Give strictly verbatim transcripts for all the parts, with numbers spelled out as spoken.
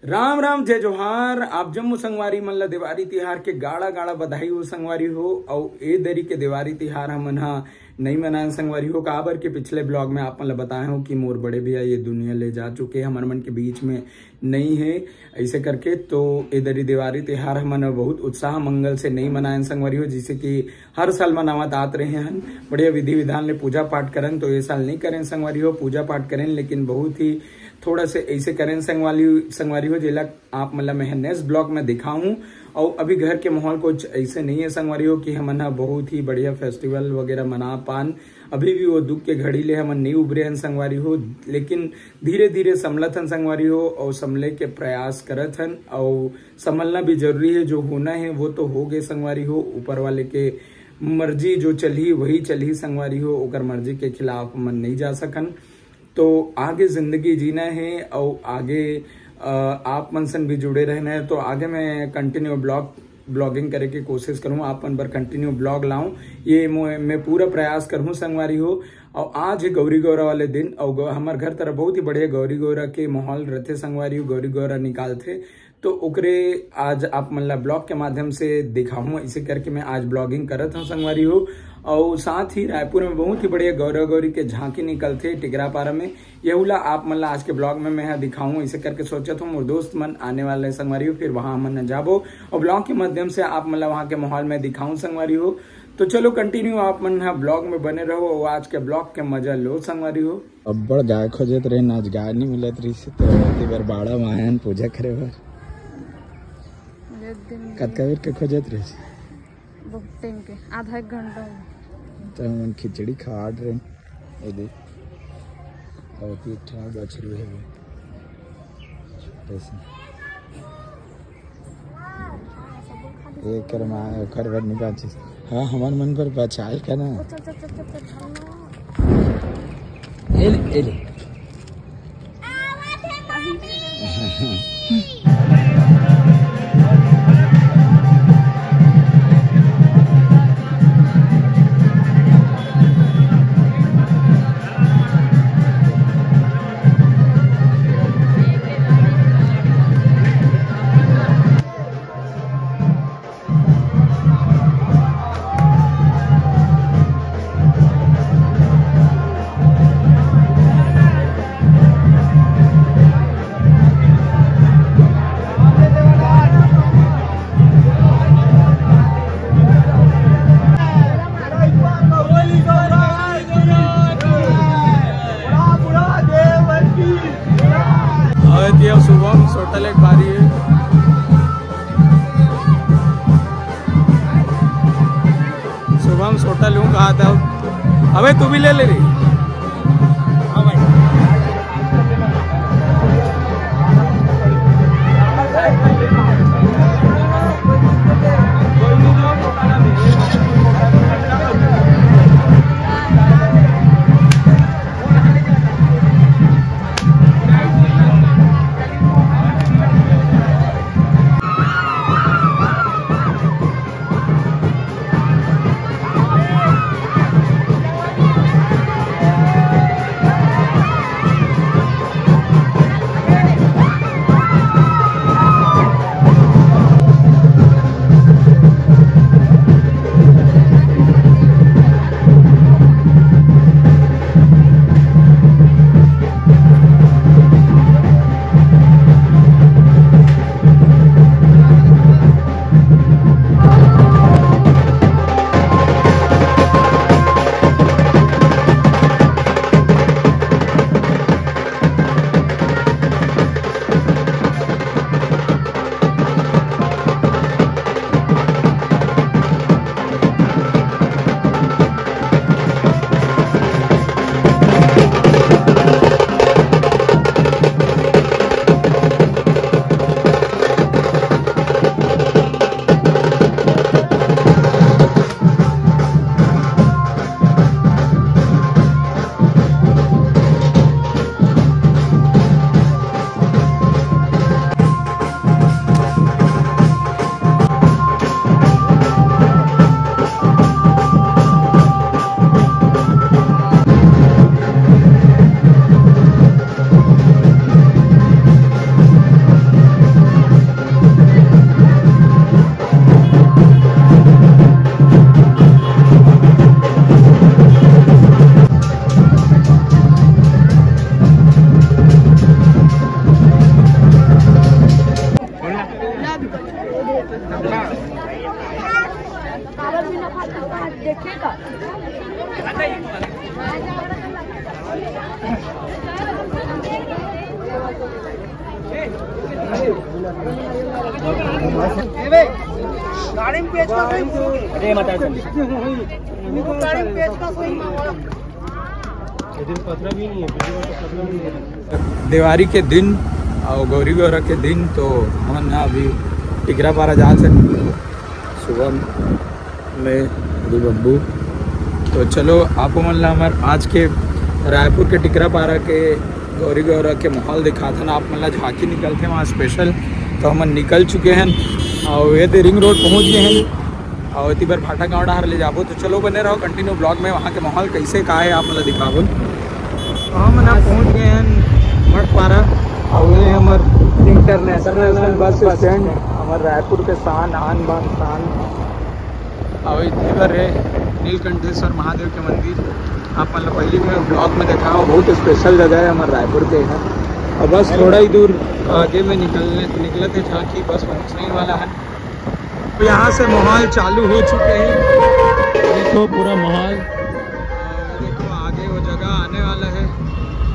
राम राम, जय जोहार। आप जम्मो संगवारी मन ला देवारी तिहार के गाड़ा गाड़ा बधाई हो संगवारी हो। अउ ए दरी के देवारी तिहार हमन ह नई मनायन संगवारी हो, काबर के पिछले ब्लॉग में आप मन ला बताए हो कि मोर बड़े भैया ये दुनिया ले जा चुके, हमर मन के बीच में नई है। ऐसे करके तो ए दरी देवारी तिहार हमन बहुत उत्साह मंगल से नई मनायन संगवारी हो, जिसे कि हर साल मनावत आत रहे हन। बढ़िया विधि विधान ले पूजा पाठ करन, तो ये साल नहीं करें संगवारी हो, पूजा पाठ करें, लेकिन बहुत ही थोड़ा से ऐसे करें संगवारी संगवारी हो, जेला आप मन ला मैं नेक्स्ट ब्लॉग में दिखाऊं। और अभी घर के माहौल कुछ ऐसे नहीं है संगवारी हो कि हमन ह बहुत ही बढ़िया फेस्टिवल वगैरह मना पान। अभी भी वो दुख के घड़ी ले हमन नहीं उबरे हन संगवारी हो, लेकिन धीरे धीरे संभलत हन संगवारी हो, और संभले के प्रयास करत हन। और संभलना भी जरूरी है, जो होना है वो तो हो गए संगवारी हो, ऊपर वाले के मर्जी जो चलही वही चलही संगवारी हो, ओकर मर्जी के खिलाफ हमन नहीं जा सकन। तो आगे जिंदगी जीना है और आगे, अ, आप मन सन भी जुड़े रहना है। तो आगे मैं कंटिन्यू ब्लॉग ब्लॉगिंग करे के कोशिश करूँ, आप मन बर कंटिन्यू ब्लॉग लाऊं, ये मो- मैं पूरा प्रयास करूँ संगवारी हो। और आज है गौरी गौरा वाले दिन, और गौ- हमर घर तरफ बहुत ही बढ़िया गौरी गौरा के माहौल रहते संगवारी हो, गौरी गौरा निकालते। तो ओकरे आज आप मन ला ब्लॉग के माध्यम से दिखाऊं, इसे करके मैं आज ब्लॉगिंग करत हूँ संगवारी हो। और साथ ही रायपुर में बहुत ही बढ़िया गौरा गौरी के झांकी निकलते टिकरापारा में, यहू ला आप मन ला आज के ब्लॉग में मैं ह दिखाऊं, इसे करके सोचत हूँ। मोर दोस्त मन आने वाले संगवारी हो, फिर वहाँ हमन जाबो और ब्लॉग के माध्यम से आप मन ला वहाँ के माहौल में दिखाऊं संगवारी हो। तो चलो कंटिन्यू आप मन ह ब्लॉग में बने रहो और आज के ब्लॉग के मजा लो संगवारी हो। अब्बड़ गाय खोजत रहे, आज गाय नहीं मिलत रही, तो एती बर बाड़ा में आयन पूजा करे बर। कतका बेर के खोजत रहे? बहुत टाइम के, आधा एक घंटा हो। तो हमन खिचड़ी खात रहे, ये देख, और एक ठा बछरू है। ऐसे। एकर माँ, ओकर बर नहीं बाँचिस। हाँ, हमर मन बर बचाए का ना। ए ले, ए ले। और ये शुभम सोटा लेके भारी है। शुभम सोटा लूं कहा था। अबे तू भी ले ले रे। गाड़ी में पेचकस है, गाड़ी में पेचकस है। देवारी के दिन और गौरी गौरा के दिन, तो हमन ना अभी टिकरापारा जात हन सुबह में, अभी बब्बू। तो चलो, आप मन ला हमर आज के रायपुर के टिकरापारा के गौरी गौरा के माहौल दिखाथन। आप मन ला झांकी निकलथे वहाँ स्पेशल, तो हमन निकल चुके हैं और ये दे रिंग रोड पहुँच गए हैं और इतनी बार भाटा गांव डहर ले जाबो। तो चलो, बने रहो कंटिन्यू ब्लॉग में, वहाँ के माहौल कैसे का है आप मन ला दिखाबो। तो हम ना पहुँच गए हैं मठपारा और ये हमर इंटरनेशनल बस स्टैंड, हमर रायपुर के शान, आन बान शान। और इधर है नीलकंठेश्वर महादेव के मंदिर। आप मन ला पहले भी मैं ब्लॉग में देखा हूँ, बहुत स्पेशल जगह है हमर रायपुर के है। और बस थोड़ा ही दूर आगे में निकलने निकलत है, जहाँ की बस पहुँचने ही वाला है। तो यहाँ से माहौल चालू हो चुके हैं, देखो पूरा माहौल। देखो आगे वो जगह आने वाला है,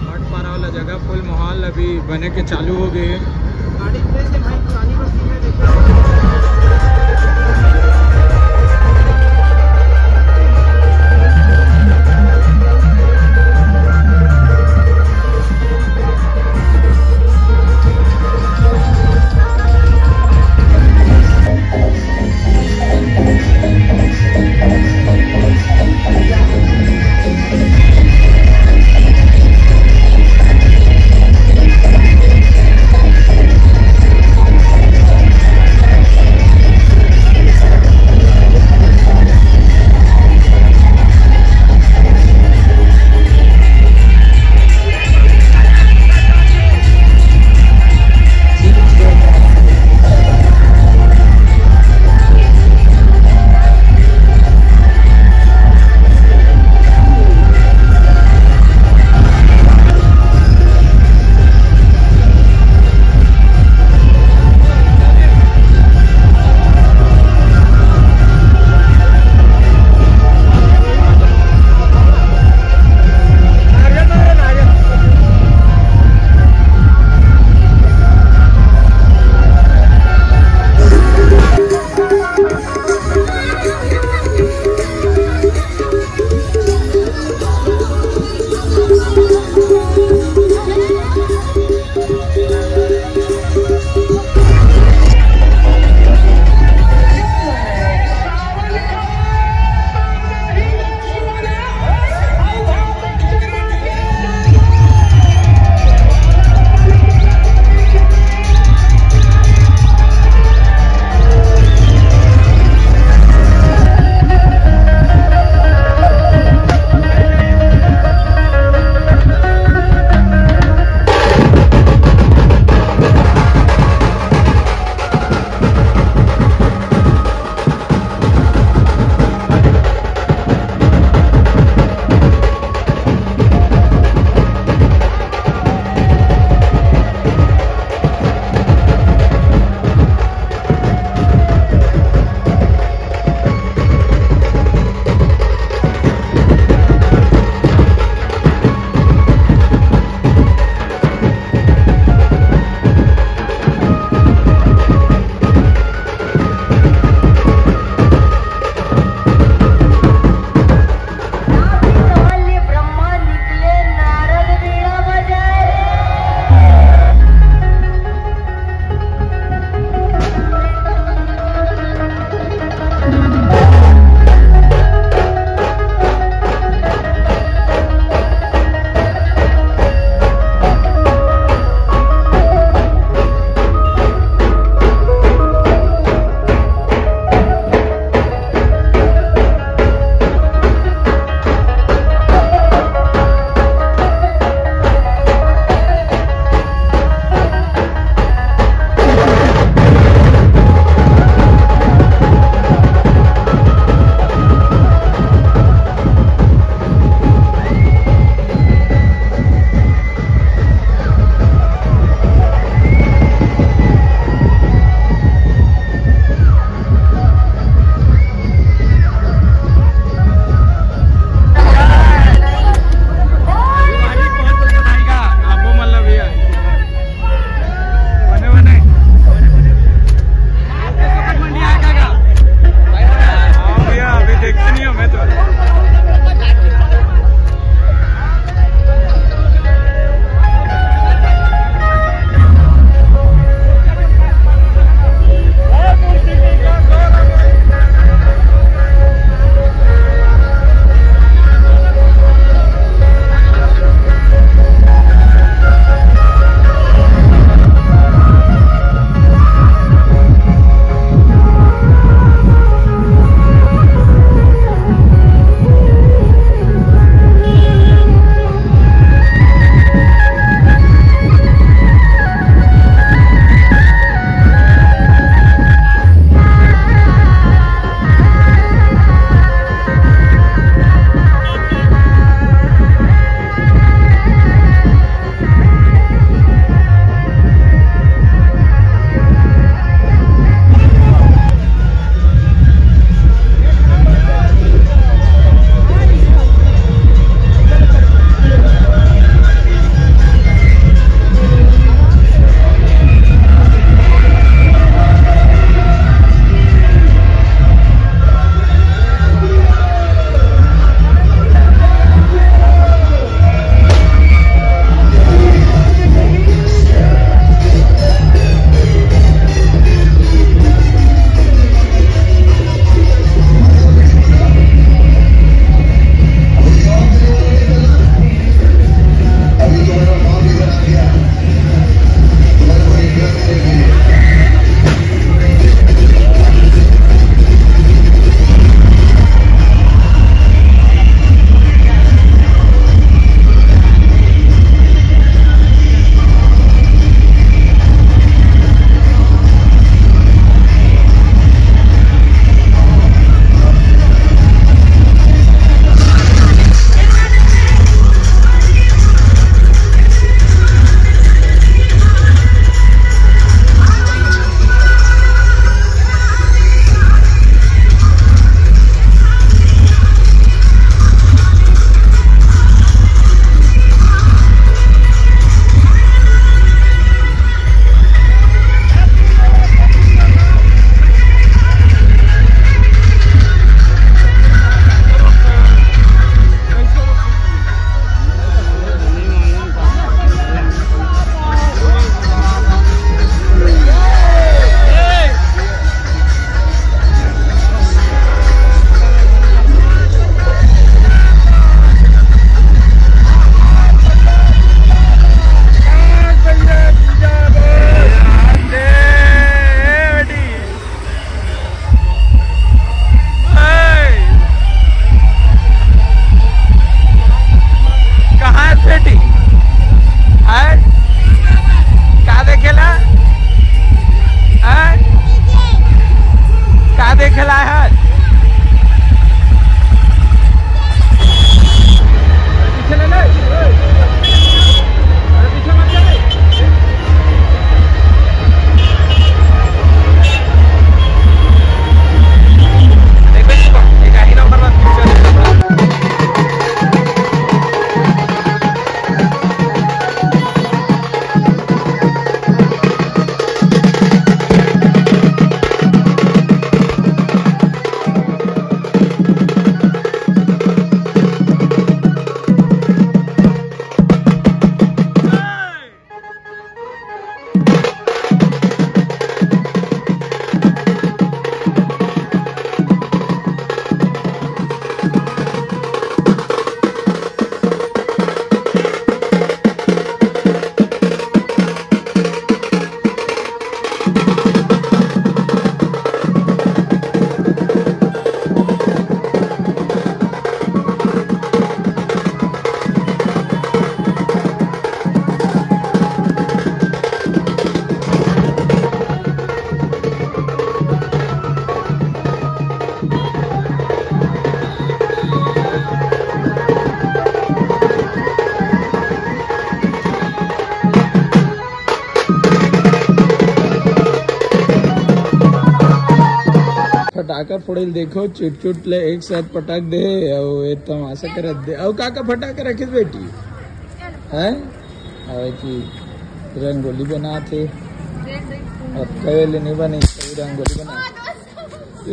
मठपारा वाला जगह, फुल माहौल अभी बने के चालू हो गए है। गाड़ी इतने से भाई पुरानी बस्ती में देखो। काका फोड़े ल देखो, चुट चुट ले एक साथ पटाक दे, अउ ये तमाशा करत दे। अउ काका फटाका रखिस बेटी, हैं? अउ कि रंगोली बनात हे। अब कहे ले नहीं बने, कभी रंगोली बना।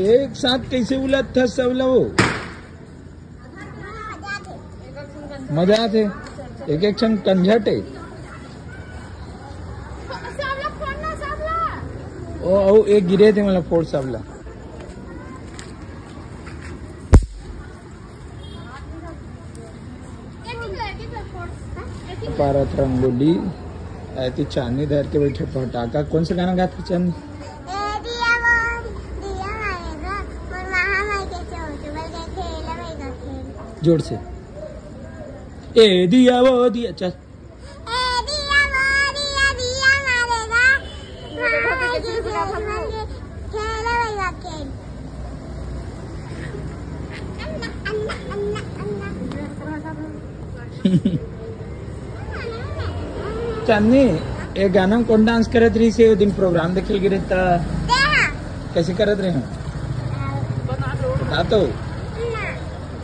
एक साथ कैसे उलत था सब ला वो? मजा आथे। एक एक छन कंझट हे। ओ, ओ, एक गिरे थे, मतलब, फोड़ सबला। पारत रंगोली, ऐती चांदनी धर के बैठे फटाका। कौन सा गाना गाथे चांदनी? ए दिया वो दिया मारेगा, और महामाई के चोट बल के खेल भाई का खेल। जोर से। ए दिया वो दिया, चल। ए दिया वो दिया, दिया मारेगा, महामाई के चोट बल के खेल भाई का खेल। अन्ना, अन्ना, अन्ना, अन्ना। चांदनी, ये गाना में कौन डांस करत रही से वो दिन प्रोग्राम देखे गिरे त? कैसे करत रहे हो? बता तो।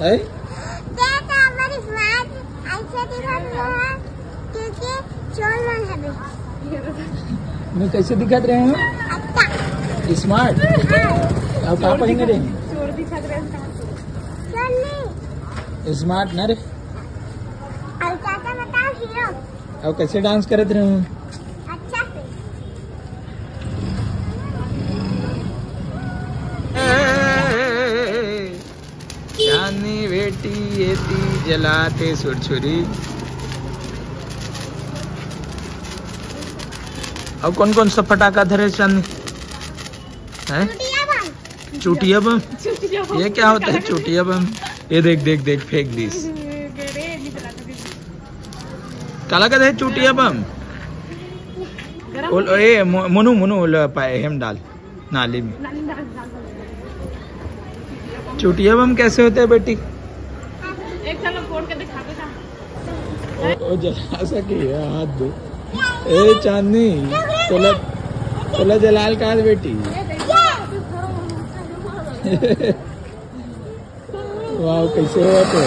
है? क्योंकि चोर मन हवे। मैं कैसे दिखत रहे हो? स्मार्ट। अब का पहने रहे? चोर दिखत रहे। चोर नहीं। स्मार्ट ना रे। अब चाचा बताओ हीरो। अब कैसे डांस करत रहे हो? अच्छा से। चांदनी बेटी एती जलाते सुरछुरी। अब कौन कौन सा फटाका धरे चांदनी? हैं? चुटिया बम। ये क्या होता है चुटिया बम? ये देख, देख, देख, फेंक दीस। काला का है चुटिया बम? ओल, ए, मो-, मोनू, मोनू, ओल, पाए, हम डाल। नाली में। चुटिया बम कैसे होते हैं बेटी? एक चलो फोड़ के दिखा दे। ओ, ओ जला सके है, हाथ दो। ए चांदनी, तोला, तोला जलाल कहा बेटी? वाह, कैसे हुआ तो?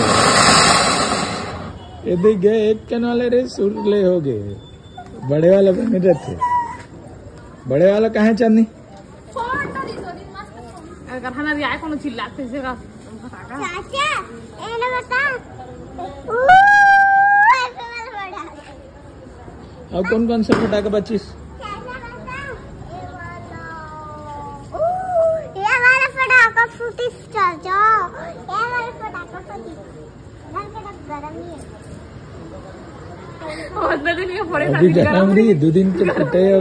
ये देख गए एक कन वाले रे, सुर ले हो गए। बड़े वाला बने रहते। बड़े वाला कहाँ है चांदनी? अगर हमारी आए कोनो चिल्लाते से का फटाका। चाचा, ए ना बता। ऊ, ऐसे वाला फटाका। अब कौन कौन सा फटाका बचिस? चाचा बता। ए वाला। ऊ, ये वाला फटाका फूटिस चाचा। ये वाला फटाका फूटिस। घर के तो गरम ही है। उतना दिन के फोड़े अभी शादी गरम गरम रही, दो दिन के फटे हो।